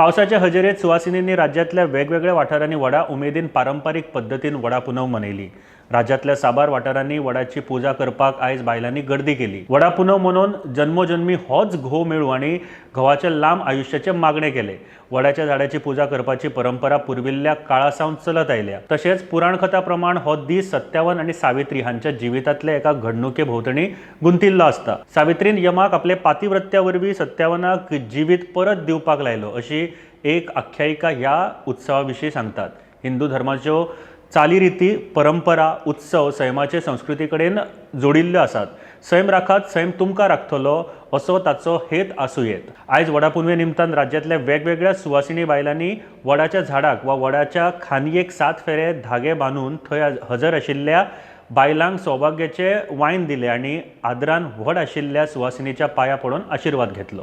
पावसाच्या हजेरेत सुवासिनींनी राज्यांतल्या वेगवेगळ्या वाठारांनी व्हडा उमेदीन पारंपारीक पद्दतीन वडा पुनव मनयली. राज्यांतल्या साबार वाठारांनी वडाची पुजा करपाक आयज बायलांनी गर्दी केली. वडा पुनव मनोवन जन्मोजन्मी होच घोव मेळूं आनी घोवाच्या लांब आयुश्याचे मागणे केले. वडाच्या झाडाची पुजा करपाची परंपरा पुर्विल्ल्या काळा सावन चलत आयल्या. तशेंच पुराणकथा प्रमाण हो दीस सत्यावन आनी सावित्री हांच्या जिवितांतल्या एका घडणुके भोंवतणी गुंतिल्लो आसता. सावित्रीन यमाक आपले पातिव्रत्या वरवीं सत्यावनाक जिवीत परत दिवपाक लायलो, अशी एक आख्यायिका ह्या उत्सवा विशीं सांगतात. हिंदू धर्माच्यो चालीरिती, परंपरा, उत्सव सैमाचे संस्कृती कडेन जोडिल्ल्यो आसात. सैम राखात, सैम तुमकां राखतलो, असो ताचो हेत आसूं येत. आयज वडा पुनवे निमतान राज्यांतल्या वेगवेगळ्या सुवासिनी बायलांनी वडाच्या झाडाक वा वडाच्या खांदयेक सात फेरे धागे बांदून थंय हजर आशिल्ल्या बायलांक सौभाग्याचे वायन दिले आनी आदरान व्हड आशिल्ल्या सुवासिनीच्या पांया पडून आशिर्वाद घेतलो.